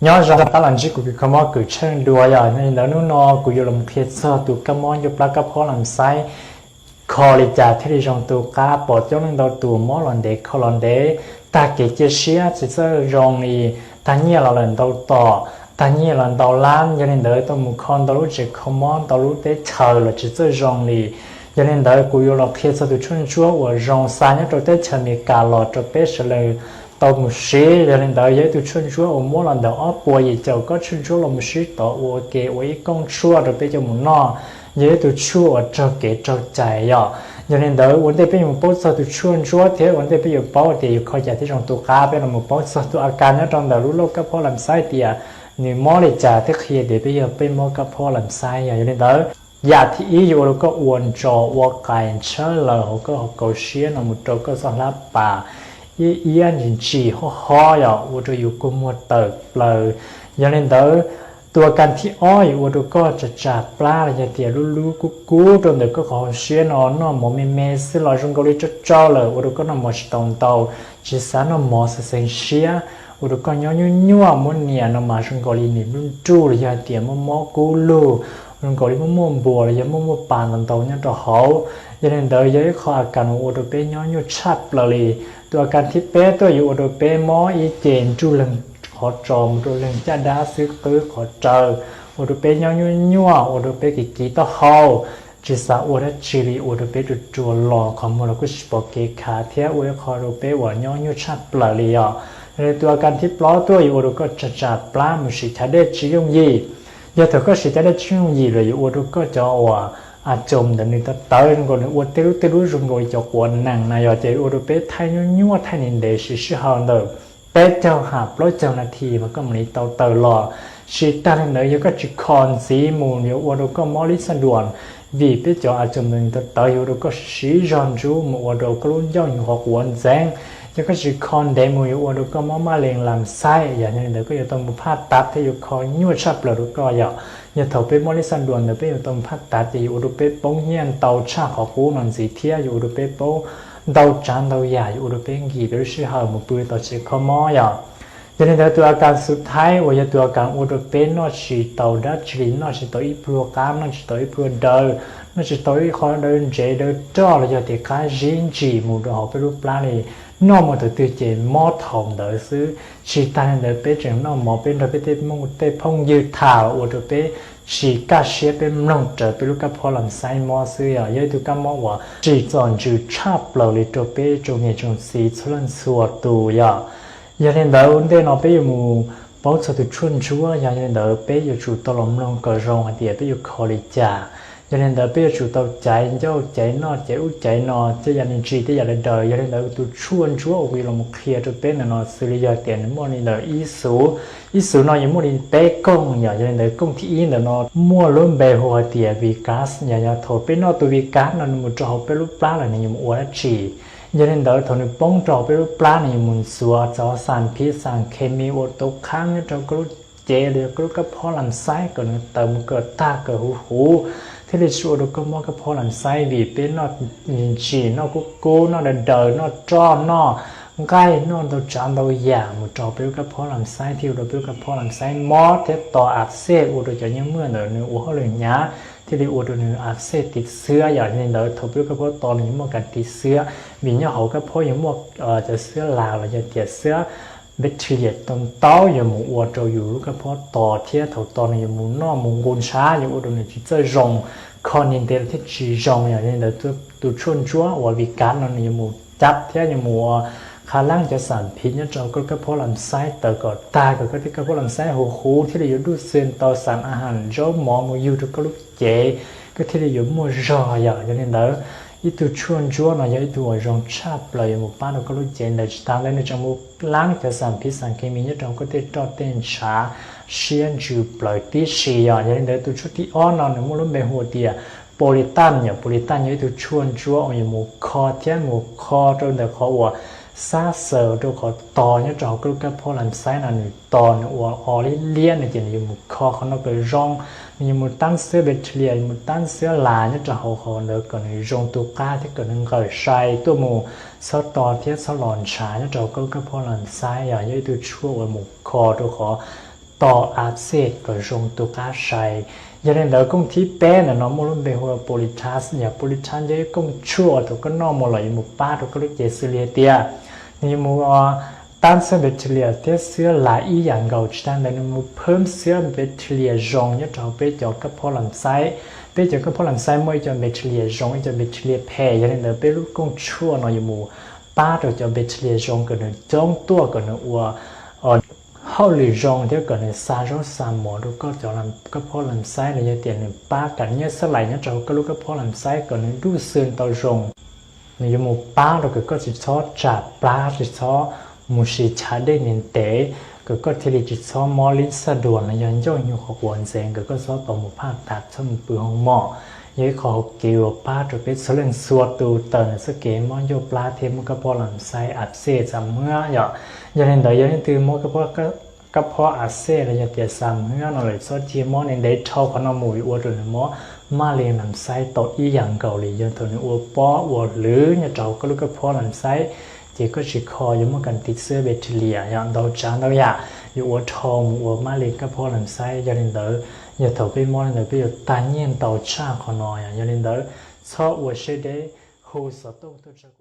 Nyob zoo rov qab los ntsib kuv kws kho mob kws tsheej dua yom. Yog li ntawd hnub no kuv yuav los qhia txog tus kab mob ncauj plab kab phob lam xaib kho li cas thiaj li zoo tu qab. Pom coob leej ntau tus mob los ntev kho los ntev, tag kev cia siab tsis txawj zoo li, tag nyiaj los lawm ntau tom, tag nyiaj los ntau lab. Yog li ntawd tau mus kho ntau lub tsev kho mob ntau lub teb chaws los tsis txawj zoo li. Yog li ntawd kuv yuav los qhia txog tus tshuaj ntsuab uas zoo xa nyob rau teb chaws Amelikas los rau peb sawv daws tau mus siv. Yog li ntawd yog ib tug tshuaj ntsuab uas muab los ntawm ob puas yim caum kob tshuaj ntsuab los mus sib tov ua ke ua ib kooj tshuaj rau peb coj mus noj. Yog ib tug tshuaj uas raug kev raug cai yom. Yog li ntawd ua ntej peb yuav mus paub txog tus tshuaj ntsuab thiab ua ntej peb yuav paub tias yuav kho cas thiaj zoo tu qab, peb los mus paub txog tus a kas nyob rau ntawm lub lauj kab phob lam xaib tias nws mob li cas thiab qhia tias peb yog peb mob kab phob lam xaib yom. Yog li ntawd yam thib ib yuav ua rau koj ua ntsos ua qais ntshawb laws hauv koj hauv kaus siab no mus rau koj txoj hlab pas, iab iab ntsim ntsim hob hob yom, ua rau yus kua muag tawm plaws. Yog li ntawd tus a kas thib ob yuav ua rau koj tsam tsam plab los yog tias lub lub kub kub rau ntawm koj qhov hauv siab no, noj mov me me xwb los zoo nkaus li tsau tsau lawm ua rau koj noj mov tsis tau ntau, tsis xav noj mov xav xeev siab, ua rau koj nyob nyuaj nyuaj muab nias no mas zoo nkaus li nws nruj nruj los yog tias muaj mob kub lug, zoo nkaus li muaj muaj npuas los yog muaj muaj pas ntau ntau nyob rau hauv. Yog li ntawd yog ib qho a kas uas ua rau peb nyob nyuaj tshaj plaws li. Tus a kas thib peb tuaj yuav ua rau peb mob ib ce nruj leeg qhov tsos mus rau leeg caj dab xwb qwb qhov raws, ua rau peb nyob nyuaj nyuaj, ua rau peb kiv kiv taub hau, tsis xav ua dab tsi li, ua rau peb rua rua los qhov muag los kuj tsis pom kev khav thiab ua ib qho rau peb uas nyob nyuaj tshaj plaws li yom. Yog li tus a kas thib plaub tuaj yuav ua rau koj tsam tsam plab mus siv chav dej tsis yooj yim. Yog thaum koj siv chav dej tsis yooj yim los yuav ua rau koj cov uas a coos ntawd nws tawv tawv zoo nkaus nws ua tej lub tej lub zoo nkaus li cov quav nees na yom, ces ua rau peb thaij nyuaj nyuaj thaij ntev ntev siv sij hawm ntawm peb caug ham plaub caug nas this mas koj mam li tau taws los. Tsis tag li ntawd yog koj tsis kho ntxiv mus yuav ua rau koj mob lis xaj duas, vim peb cov a coos ntawd nws tawv tawv yuav ua rau koj siv zog ntsub mus ua rau koj lub ncauj nyuam qhuav quav ntxeev. Yog koj tsis kho ntev mus yuav ua rau koj mob maj lees lam xaib yom. Yog li ntawd koj yuav tau mus phaj tav thiab yuav kho nyuaj tshaj plaws rau koj yom. Yog thaum peb mob lis xaj duas ntawd peb yuav tau mus phaj tav ces yuav ua rau peb poob nyiaj ntau tshaj qhov qub no ntxiv thiab yuav ua rau peb poob ntau tsav ntau yam, yuav ua rau peb nkim peb lub sij hawm mus pw tom tsev kho mob yom. Yog li ntawd tus a kas xub thawj uas yog tus a kas ua rau peb noj tsis tau dab tsi li, noj tsis tau ib pluag qab, noj tsis tau ib pluag daw, noj tsis tau ib qho daw ntsev daw roj los yog tias qab zib ntsim mus rau hauv peb lub plab li. Noj mus thaum twg ces mob thaum ntawd xwb. Tsis tag li ntawd peb tseem noj mov peb nrog peb tej phooj ywg tham ua rau peb tsis kaj siab, peb mloog raws peb lub kab phob lam xaib mob xwb yom. Yog ib tug kab mob uas tsim txom ntsws tshaj plaws li rau peb tsoom niam tsoom txiv txhua leej txhua tus yom. Yog li ntawd ua ntej no peb yuav mus paub txog tus tshuaj ntsuab, yog li ntawd peb yuav tsum tau los mloog kom zoo hais tias peb yuav kho li cas. Yog li ntawd peb yuav tsum tau caiv ncauj caiv noj caiv ub caiv no, tej yam me ntsis tej yam daws daws. Yog li ntawd tus tshuaj ntsuab uas kuv yuav los qhia rau peb ntawm no xws li yog tias nws muaj li ntawm ib xuv, ib xuv no yuav muaj li peb kooj yom. Yog li ntawd kooj thib ib ntawm no muaj lub npe hu hais tias Vikas yom. Yog thaum peb noj tus Vikas no nws mus rau hauv peb lub plab lawm nws yuav mus ua dab tsi? Yog li ntawd thaum nws poob rau hauv peb lub plab nws yuav mus ntxuav cov xam phiv xam khes mis uas tau qhab nyob rau koj lub cev los yog koj lub kab phob lam xaib kom nws tawm mus kom tag kom huv huv, thiaj li tsis ua rau koj mob kab phob lam xaib. Vim peb noj ntsim noj kub kub noj daws daws noj roj noj nqaij noj ntau tsav ntau yam mus rau peb lub kab phob lam xaib thiaj ua rau peb lub kab phob lam xaib mob thiab to a xej ua rau cov nyuag muaj ntawd nws ua hauj lwm hnyav thiaj li ua rau nws a xej tiv xwab yom. Li ntawd thaum peb lub kab phob to nws yuav muaj kav tiv xwab, vim nyob hauv kab phob yuav muaj cov xwab las los yog tias xwab bacteria tau ntau yuav mus ua rau yus lub kab phob to thiab thaum to nws yuav mus noj mus nqus ntshav yuav ua rau nws tsis txawj zoo, kho ntev ntev los thiaj tsis zoo yom. Li ntawd tus tshuaj ntsuab uas Vikas no nws yuav mus cab thiab yuav mus ua qha leeb cov xam phiv nyob rau koj lub kab phob lam xaib tawm kom tag kom koj tej kab phob lam xaib huv huv thiaj li yuav dub xwm tau xam a has zaub mov mus yug rau koj lub cev, koj thiaj li yuav muaj zog yom. Yog li ntawd ib tug tshuaj ntsuab no yog ib tug uas zoo tshaj plaws yuav mus pab rau koj lub cev ntawd. Tsis tas ntawd nws tseem mus leeb cov xam phiv xam khes mis nyob rau koj tej roj tej ntshav siab ntsws plaws tib si yom. Yog li ntawd tus tshuaj thib ob no nws muaj lub npe hu tias Pau Li Taj yom. Pau Li Taj yog ib tug tshuaj ntsuab uas yuav mus kho thiab mus kho rau ntawm qhov uas xab xaws rau qhov to nyob rau hauv koj lub kab phob lam xaib no nws to nws ua o liab liab no ces nws yuav mus kho qhov no kom zoo. Nws yuav mus teeb xwab bacteria, yuav mus teeb xwab las nyob rau hauv qhov ntawd kom nws zoo tu qab thiab kom nws nqawm sai tuaj mus, txhob to thiab txhob los ntshav nyob rau hauv koj lub kab phob lam xaib yom. Yog ib tug tshuaj uas mus kho rau qhov tos a xej kom zoo tu qab sai. Yog li ntawd kooj thib peb ntawm no muaj lub npe hu ua Polytase, yog Polytase yog ib kooj tshuaj uas thaum koj noj mus los yuav mus pab rau koj lub cev xws li hais tias nws yuav mus tab xwb bacteria thiab xwb las ib yam nkaus, tsis tas ntawd nws mus phwb xwb bacteria zoo nyob rau hauv peb cov kab phob lam xaib. Peb cov kab phob lam xaib muaj ib co bacteria zoo ib co bacteria phem, yog li ntawd peb lub kooj tshuaj no yuav mus pab rau cov bacteria zoo kom nws coob tuaj kom nws ua hauj lwm zoo thiab kom nws xa zaub xa mov rau koj cov kab phob lam xaib los yog tias nws pab kam nyiaj xab lais nyob rau koj lub kab phob lam xaib kom nws duj xwm tau zoo. Nws yuav mus pab rau kom koj tsis txhob tsam plab tsis txhob mus siv chav dej ntev ntev, kom koj thiaj li tsis txhob mob lib xaj duas los yog ncauj nyug qhuav quav ntxeev, kom koj txhob tau mus phaj tas txhob mus pw hoo mom. Yog ib qho hauv kev uas pab rau peb txhua leej txhua tus tawm ntawm txoj kev mob ncauj plab thiab mob kab phob lam xaib a xej xam hwb yom. Yog li ntawd yog leej twg mob kab phob a xej los yog tias xam hwb no lawm txhob cia mob ntev ntev dhau qhov no mus yuav ua rau nws mob maj li lam xaib tau ib yam nkaus li. Yog thaum nws ua pob ua hlwv nyob rau koj lub kab phob lam xaib ces koj tsis kho yuav muaj kam tiv xwb bacteria yom ntau tsav ntau yam yuav ua dhau mus ua maj li kab phob lam xaib. Yog li ntawd yog thaum peb mob li ntawd peb yuav tag nyiaj ntau tshaj qhov no yom. Yog li ntawd txhob ua siab deb, hu xov tooj tuaj tsa